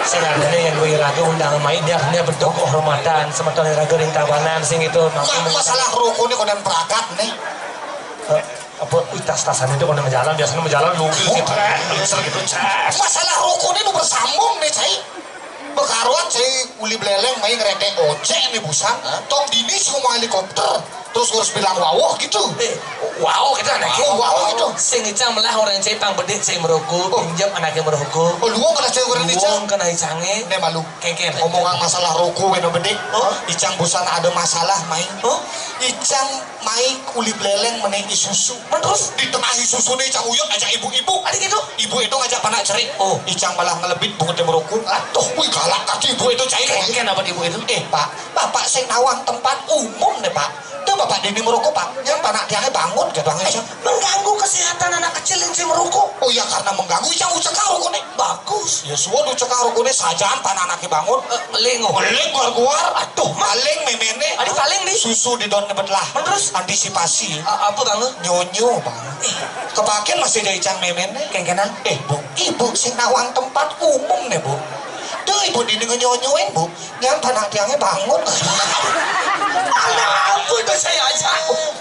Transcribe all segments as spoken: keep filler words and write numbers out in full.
Sebenarnya yang gue ragu undang mai dia dia bedog kehormatan semeton ragu ring tabanan sing itu. Nah, masalah ruku nih kodan perakat nih. Eh, apa, wih, tas-tasan itu kodan jalan, biasanya jalan mobil gitu, eh, gitu, eh. Masalah ruku nih nu bersambung nih, cai. Bekaruan cai uli beleleng mai ngeretek ojek nih busan. Tong dini semua helikopter. Terus harus bilang wawuh gitu. Eh, wawuh gitu anaknya. Oh, wawuh gitu. Sing icang melah orang cai pang bedik cai merokok, pinjam anaknya merokok. Oh, luang kena cai orang icang. Luang kena icangnya. Nih malu. Kengken. Omongan masalah ruku weno bedik. Oh. Icang busan ada masalah mai. Oh. Icang mai uli beleleng menaiki susu. Terus? Di tengah susu nih icang uyut aja ibu-ibu. Ada gitu? Ibu itu ngajak panak cerik. Oh. Icang malah ngelebit bungut yang merokok. Aduh, wih galak kaki ibu itu cai. Kengken apa ibu itu? Eh, Pak, Bapak sing nawang tempat umum nih, Pak. Tuh Bapak dini merokok, Pak. Yang panak tiangnya bangun, gak bangun, eh, mengganggu kesehatan anak kecil yang sing merokok. Oh iya, karena mengganggu, yang ucekak rokoknya. Bagus. Ya suwun ucekak rokoknya sajaan panak anaknya bangun. Eh, meling, oh. Meling keluar-keluar. Aduh, maling memene. Adi paling nih. Susu di daun ngebet lah. Terus? Antisipasi. A- apa bangun? Nyonyo, Bang. Kepakin masih ada icang memene. Kengkenan? Eh, Bu, ibu sing nawang tempat umum nih, Bu. Tuh ibu dini ngenyonyoin, Bu. Yang panak tiangnya bangun. Anak apa itu saya aja?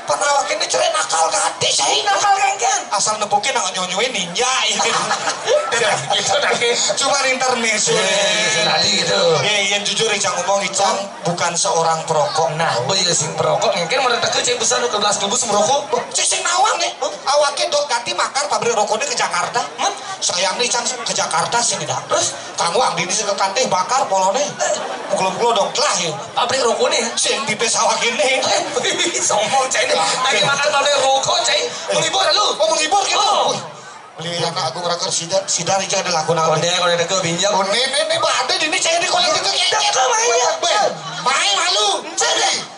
Panak awak ini cerai nakal gati, saya. Nakal kengken. Asal nepukin nak nyonyoin ninja, ya. Gitu, dah. Cuma intermezzo. Eh, tadi gitu. Ya, yang jujur, Icang ngomong, Icang bukan seorang perokok. Nah, boy, ya, sing perokok, mungkin mereka cek besar ke belas kebus merokok. Cek sing nawang nih. Awaknya dok ganti makar pabrik rokoknya ke Jakarta. Sayang nih, Cang, ke Jakarta sini dah. Terus? Kamu ambil di sekekante bakar polone. Mukul-mukul dong telah ya. Pabrik rokok nih. Sing pipis awak ini. Sombong cai ini. Lagi makan pabrik rokok cai. Menghibur lu. Oh, menghibur gitu. Oh. Wih, beli anak aku mereka sida sida aja ada laku nak. Konde konde deke pinjam. Oh, ini ini ada di ini cai ini kalau itu kayak gitu. Main malu. Cai.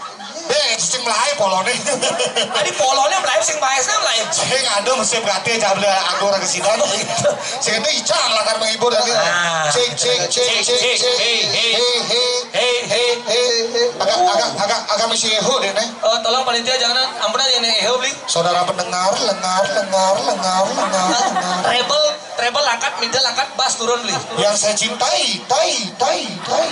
Be, sing melai polone. Tadi polone melai sing baesnya melai. Sing ada musim kate aja beli aku orang kesini. Sing itu icang lah kan menghibur tadi. Cek cek cek cek cek. Hei hei hei hei hei. Agak agak agak agak misi eho deh nih. Oh, tolong panitia jangan ampun aja nih eho beli. Saudara pendengar, lengar lengar lengar lengar lengar. Treble Treble angkat, middle angkat, bass turun beli. Yang saya cintai, tai, tai, tai.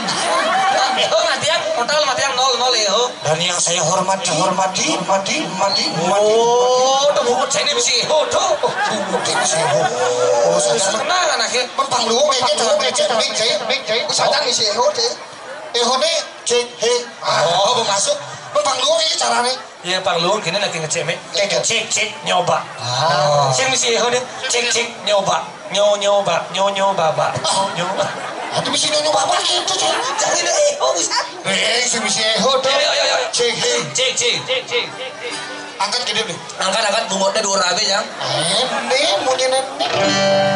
Oh, matian, total matian nol nol ya, oh. Dan yang saya hormati, hormati, hormati, hormati, hormati. Oh, tuh buku saya ini bisa, oh, tuh. Oh, buku saya bisa, oh. Oh, saya senang anaknya. Mempang lu, kayak gitu, kayak gitu, kayak gitu. Saja bisa, oh, deh. Eh, hone, cek, he. Oh, mau masuk. Mempang lu, kayak caranya. Iya, Pak Luhung, kini lagi ngecek, Mek. Cek, cek. Cek, cek, nyoba. Ah. Sing misi eho nih. Cek, cek, nyoba. Nyo, nyoba, nyo, nyoba, ba. Nyo. Aduh, misi nyo, nyoba apa gitu, cek? Jangan deh, oh, bisa. Eh, sing misi eho tuh. Ayo, ayo, ayo. Cek, he. Cek, cek, cek, cek, cek, cek. Angkat gede nih. Angkat, angkat, bungotnya dua rabe, ya. Eh, nih, munyi nih.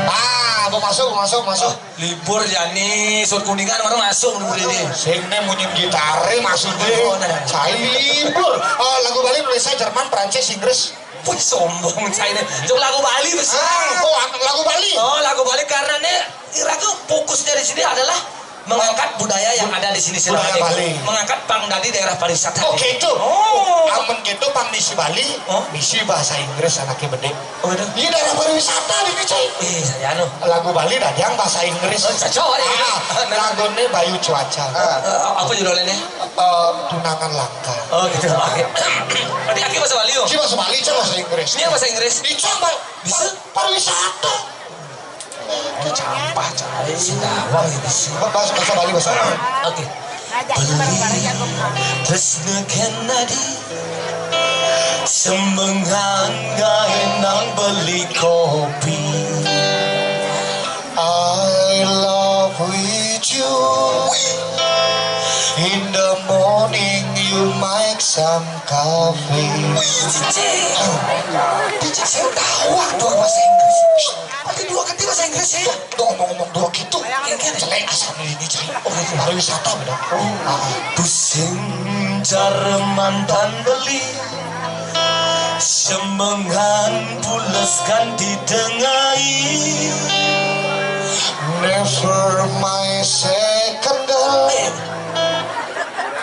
Ah, mau masuk, mau masuk, masuk. Libur jani, sud kuningan baru masuk libur ini. Sing ne munyi gitare maksudnya. Oh, nah. Cai libur. Oh, lagu Bali, Indonesia, Jerman, Prancis, Inggris. Wih, sombong cai ini. Jok lagu Bali besi. Ah, oh, lagu Bali. Oh, lagu Bali karena ne iraku fokusnya di sini adalah mengangkat budaya yang ada di sini. Budaya Bali. Mengangkat pang dari daerah pariwisata. Oh, gitu. Oh. Amun gitu pang misi Bali, oh, misi bahasa Inggris anaknya bedik. Oh, gitu. Iya, daerah pariwisata di sini, cai. Eh, saya anu. Lagu Bali dah yang bahasa Inggris. Oh, cocok, ya. Ah, lagunya Bayu Cuaca. Ah. Eh, apa judulnya nih? Eh, Tunangan Langka. Oh, gitu. Oke. Tadi aki bahasa Bali, oh. Ki bahasa Bali, cai bahasa Inggris. Ini bahasa Inggris. Icang, Pak. Bisa? Pariwisata. Ini campah cai. Sindawang ini sih. Bahasa bahasa Bali bahasa. Oke. Beli tresna kenadi sembengan gaenang beli kopi. I love with you. In the morning you make some coffee. Wih, cicing. Cicing saya tahu dua bahasa Inggris. Berarti dua kali bahasa Inggris ya? Dong ngomong-ngomong dua gitu. Kengken. Jelek asal ini cai. Oh, itu pariwisata benar. Oh. Ah. Pusing cara mantan beli. Semengan pules kan ditengai. Never my second girl. Eh,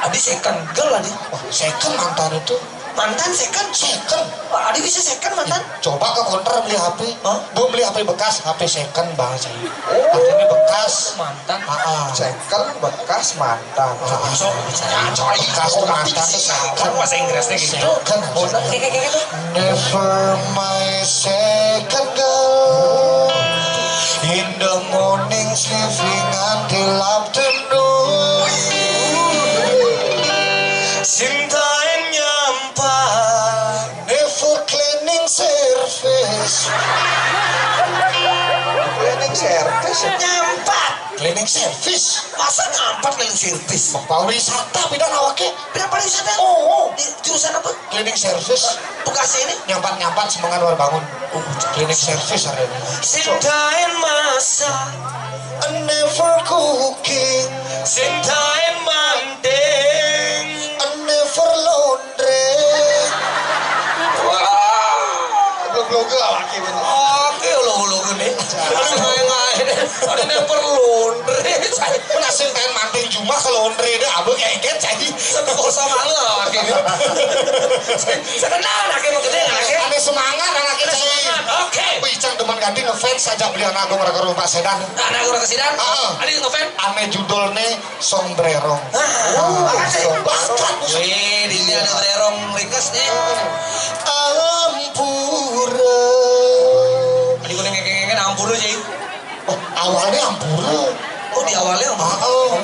adi second girl adi. Oh, second mantan itu. Mantan second? Second. Wah, adi bisa second mantan? Coba ke konter beli H P. Hah? Bu beli H P bekas, H P second bahasa ini. Oh. Artinya bekas. Mantan. Ah, ah. Second bekas mantan. Sok, coy, bekas mantan. Kan bahasa Inggrisnya gitu. Kan bener. Kayak, kayak, kayak gitu. Never my second girl. In the morning sleeping until afternoon. Sinta nyampa. Never cleaning service. Cleaning service ya? Nyampa. Cleaning service. Masa ngampat cleaning service? Pariwisata, bidang awake. Bidang pariwisata? Oh, oh. Di jurusan apa? Cleaning service. Tugasnya ini? Nyampat-nyampat semengan luar bangun. Oh, cleaning service ada ini. Sintain masa. I never cooking. Sintain manting. I never laundry. Wah. Belum-belum gak lagi ini. Oke, lo-lo gini. Aduh, main-main. Ada never laundry. Saya pernah sintain manting cuma ke laundry deh, abang kayak ikan jadi. Satu kosong malu lagi. Sekenal anaknya mau gede anaknya. Ada semangat anaknya. Ada semangat. Oke. Wih, Cang demen ganti ngefans saja beli anak agung raka rumah sedan. Anak agung raka sedan. Heeh. Ada ngefans. Ane judulnya Song Brerong. Ah, song. Bakat. Wih, di sini ada Brerong ringkas nih. Ampura. Tadi gue ngengeng ampura aja. Oh, awalnya ampura. Oh, di awalnya ampura. Oh.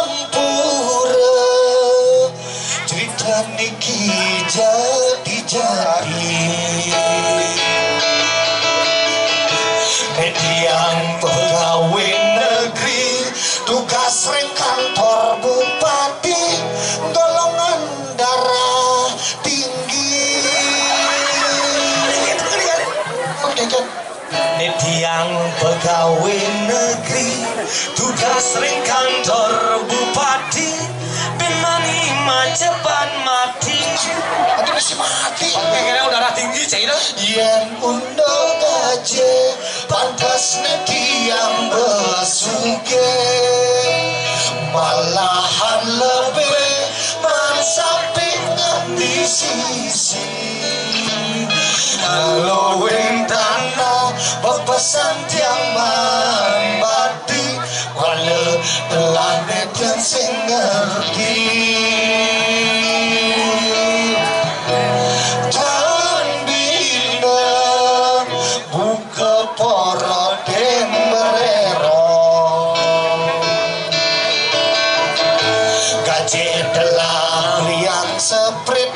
Ampura. Cerita niki jadi-jadi. Mediang pegawai negeri, tugas ring kantor bupati, golongan darah tinggi. Oke, kan? Ini tiang pegawai negeri, tugas ring kantor bupati, bin mani macepan mati. Aduh, mesti mati. Pengennya darah tinggi, cai dah. Yen undang gaje, pantas ne tiang besuge. Malahan lebih man sampai ngendi sisi. Kalau wing tanah, pepesan tiang man bati, kuala telah netian sing ngerti. Dan bina buka poro dembrero. Gaji telah liang seprit,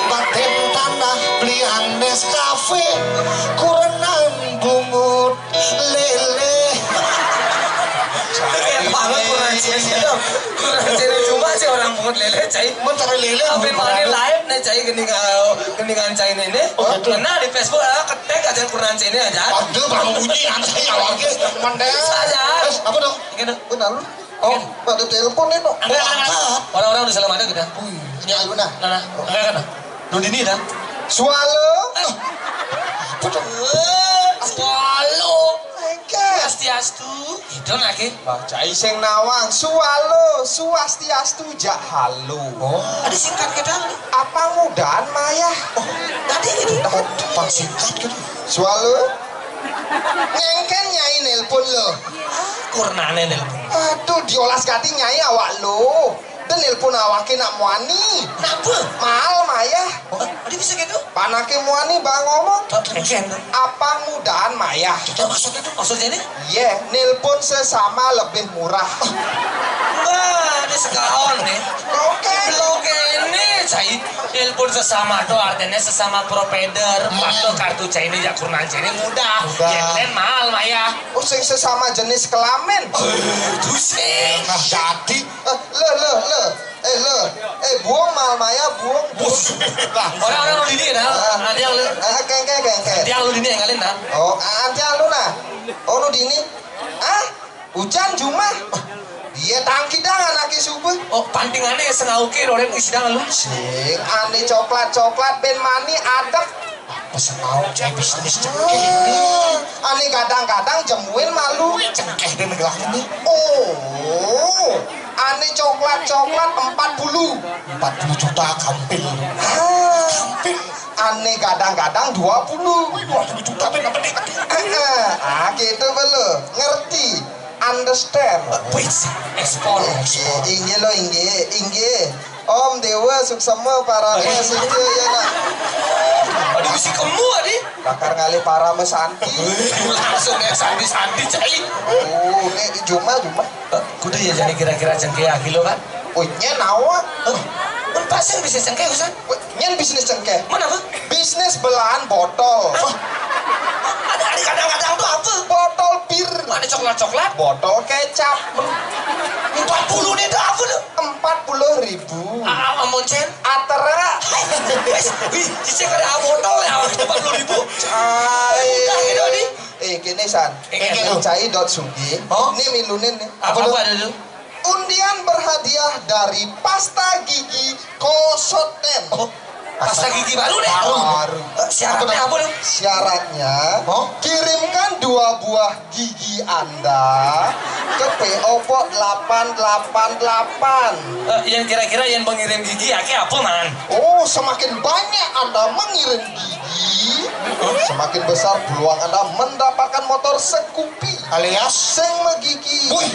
batin tanah belian Nescafe, kurenan bungut lele. Kayak banget kurang ciri dong. Kurang ciri cuma sih orang bungut lele, cai. Mun cari lele, apa yang mana live nih, cai, geningan, geningan cai ini? Oh, gitu. Kena di Facebook, ah, ketek aja kurang ciri aja. Ada bang bunyi, anjay, awalnya. Mendel. Saja. Eh, apa dong? Gini. Benar lu. Oh, ada telepon nih, no. Angkat, angkat. Orang-orang udah salam ada kita. Wih, ini Aluna. Nah, nah, angkat, angkat. Lu dini dah. Swallow. Eh. Apa tuh? Eh, swallow. Enggak. Swastiastu. Itu lagi. Baca iseng nawang. Swallow, swastiastu, jak halo. Oh. Ada singkat kita. Apa mudahan mayah? Oh, tadi itu. Dapat depan singkat gitu. Swallow. Ngengken nyai nelpon lo. Ah, kurnane nelpon. Aduh, diolas ganti nyai awak lo. Dan nelpon awake nak muani. Napa? Mahal mayah. Oh, dia bisa gitu? Panake muani bang ngomong. Ngengken. Apa mudahan mayah? Itu maksudnya tuh, maksudnya ini? Iya, nelpon sesama lebih murah. Wah, ini sekaon nih. Oke. Blok ini, cai. Nelpon sesama tuh artinya sesama provider, waktu kartu cai ini ya kurnan cai ini mudah. Mudah. Yang lain mahal, Maya. Oh, sing sesama jenis kelamin. Itu sih. Nah, jadi. Eh, le, le, le. Eh, le. Eh, buang mahal, Maya, buang. Bus. Orang-orang lu dini, nah. Ah. Nanti yang lu. Ah, kengke, kengke. Nanti yang lu dini yang kalian, nah. Oh, ah, nanti yang lu, nah. Oh, lu dini. Ah, hujan jumah. Iya, tangki dah anaknya subuh. Oh, pantingannya sengauke, roren isi dah lu. Sing, ane coklat-coklat, ben mani, adek. Apa sengau, cai bisnis cengkeh. Ah, ane gadang-gadang jemuin malu. Cengkeh deh negelang ini. Oh, ane coklat-coklat empat puluh. Empat puluh juta kampil. Ah, kampil. Ane gadang-gadang dua puluh. Wih, dua puluh juta, ben, apa nih? Ah, gitu belum. Ngerti. An Understand? Wih, ekspor, ekspor. Inggih lo, inggih, inggih. Om Dewa suksema parama sujud ya nak. Aduh, bisi kemu adi. Lakar ngalih parama santi. Langsung ya santi-santi, cai. Oh, ini jumah, jumah. Eh, kudu ya jadi kira-kira cengkeh kilo kan? Oh, nyen nawa. Eh, mun pasang bisnis cengkeh, Ustaz? Weh, nyen bisnis cengkeh. Mana apa? Bisnis belahan botol. Hah? Ada, ada kadang-kadang tuh apa? Botol bir. Mana coklat-coklat? Botol kecap. Empat puluh nih tuh apa tuh? Empat puluh ribu. Ah, ah, moncen? Atera. Wis, wih, cicing ada botol ya, empat puluh ribu. Cai. Udah gitu nih. Eh, kene San. Eh, kene. Cai dot sugih. Oh? Ini milunin nih. Apa, apa tuh? Undian berhadiah dari pasta gigi Kosoten. Oh, pasta gigi baru nih? Baru. Baru. Eh, syaratnya apa dong? Syaratnya, oh? Kirimkan dua buah gigi Anda ke P O Box delapan delapan delapan. Eh, yang kira-kira yang mengirim gigi, ake apa, Man? Oh, semakin banyak Anda mengirim gigi, semakin besar peluang Anda mendapatkan motor Scoopy. Alias? Sing magigi. Wih.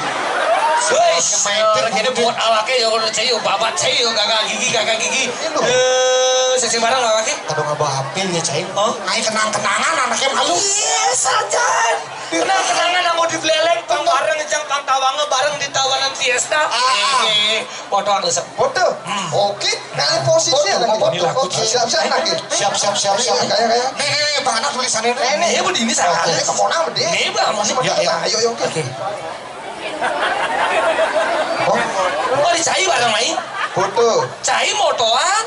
Wis, kene buat awake ya, kalau cai yo babat, cai yo gagal gigi, gagal gigi. Ini lho. Eh, sing barang awake. Kadang ngaba H P ya, cai. Oh? Naik kenang-kenangan anaknya malu. Iya, sajan. Kenang-kenangan mau dibeleleng, bareng jang pang tawanga, bareng di tawanan fiesta. Ah. Eh, eh, foto anu sep. Foto? Hmm. Oke, kali posisi. Foto, lagi. Foto. Oke, siap-siap lagi. Siap, siap, siap, siap. Kaya, kaya. Nih, nih, nih, Bang Anak tulisannya nih. Nih, nih, begini salah. Oke, ke Mona, Bang. Nih, Bang, Mona. Ya, ya. Ayo, ayo, oke. Oke. Oh. Oh, di cai bareng main? Foto. Cai motoan?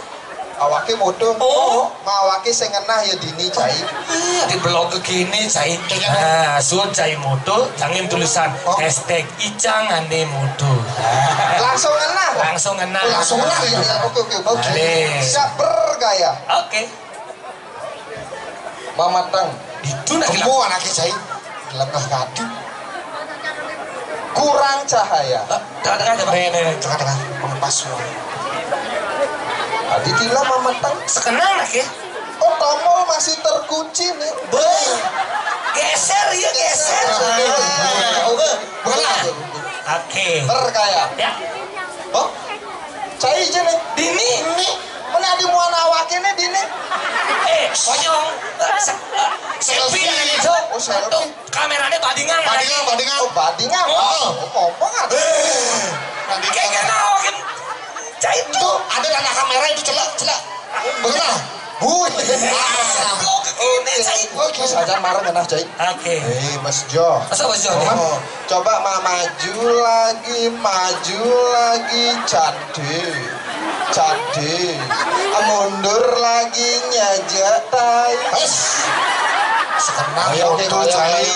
Awake moto. Oh. Ma awake sing ngenah ya dini, cai. Ah, di blog kene, cai. Nah, suut cai moto, jangan tulisan oh. Hashtag Icang ane moto. Langsung ngenah. Langsung ngenah. Oh, langsung ngenah ya. Ya, oke, oke, oke. Oke. Siap bergaya. Oke. Mamatang. Itu nak semua anaknya cai. Lengah kati. Kurang cahaya. Eh, tengah-tengah aja, Pak. Nih, nih, nih, tengah-tengah. Mengepas semua. Tadi tila mamatang. Sekenang nak ya? Oh, tombol masih terkunci nih. Beuh. Geser ya, geser. Nah, nah, nah, nah. Oke. Bukan lah. Oke. Bergaya. Ya. Oh? Cai aja nih. Dini. Ini. Mana di muana awake nih, dini? Eh, konyong. Eh, se-, eh, selfie. Selfie. Oh, selfie. Kameranya badingan. Badingan, badingan. Oh, badingan. Oh. Oh, ngomong apa? Eh. Nanti kayak kena awake. Cai itu. Tuh, ada anak kamera itu celak, celak. Bener. Hui. Ah. Oke, ini, cai. Oke, saja marah kena, cai. Oke. Eh, Mas Jo. Masa Mas Jo? Oh, coba ma-, maju lagi, maju lagi, cade. Cade. Mundur lagi, nyejek tai. Wes. Sekenang ayo, foto, ayo, cai. Ayo,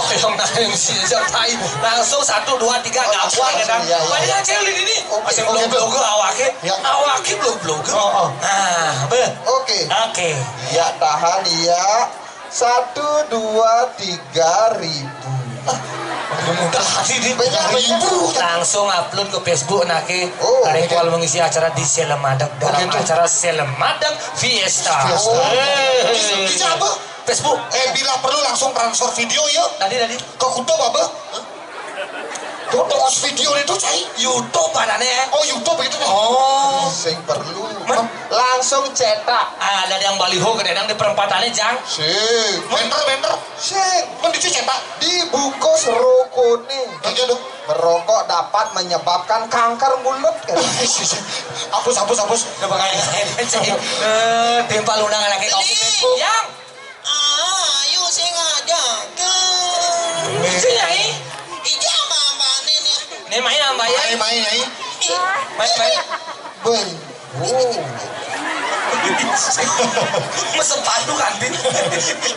ayo, ayo, si nyejek tai. Langsung satu, dua, tiga, oh, gabung, langsung, ya, kan? Iya, iya. Padahal cai ini. Oke, masih oke, belum tuh. Blogo awake. Ya. Awake belum blogo. Oh, oh. Nah, be. Oke. Oke. Iya, tahan, iya. Satu, dua, tiga ribu. Udah mudah hati di tiga ribu. Langsung upload ke Facebook, nah, ke. Oh, oke. Kalau mengisi acara di Selemadeg, dalam acara Selemadeg Fiesta. Fiesta. Oh. Eh. Bisa, bisa apa? Facebook. Eh, bila perlu langsung transfer video ya. Tadi, tadi. Ke Kuta, Baba. Foto video itu, cai. YouTube anane. Oh, YouTube itu nih. Oh. Sing perlu. Langsung cetak. Ah, ada yang baliho kadang di perempatannya, Jang. Sing. Banner, banner. Sing. Kan dicetak. Dibungkus rokone. Iya dong. Merokok dapat menyebabkan kanker mulut, kan. Hapus, hapus, hapus. Coba kayak saya, cai. Eh, timpal undangan lagi. Yang ayo sing ngajakeun. Sing, Nyai. Ija mambane nih. Nih, main, Mbak, ya. Main, main, Nyai. Main, main. Boy. Oh. Mes sepatu kantin.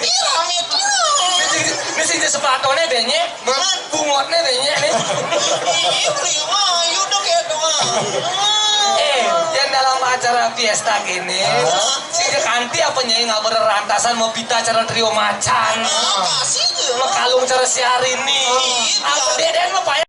Iya, rame tuh. Ini sing, ini sing sepatune benyek. Bungot nih benyek nih. Ih, beli mah, yuk dong ya doang. Eh, yang dalam acara fiesta gini, hah? Si kanti apa nyai nggak bererantasan mau pita acara trio macan? Apa sih itu? Mekalung acara si Arini. Ih, apa dia dan apa ya?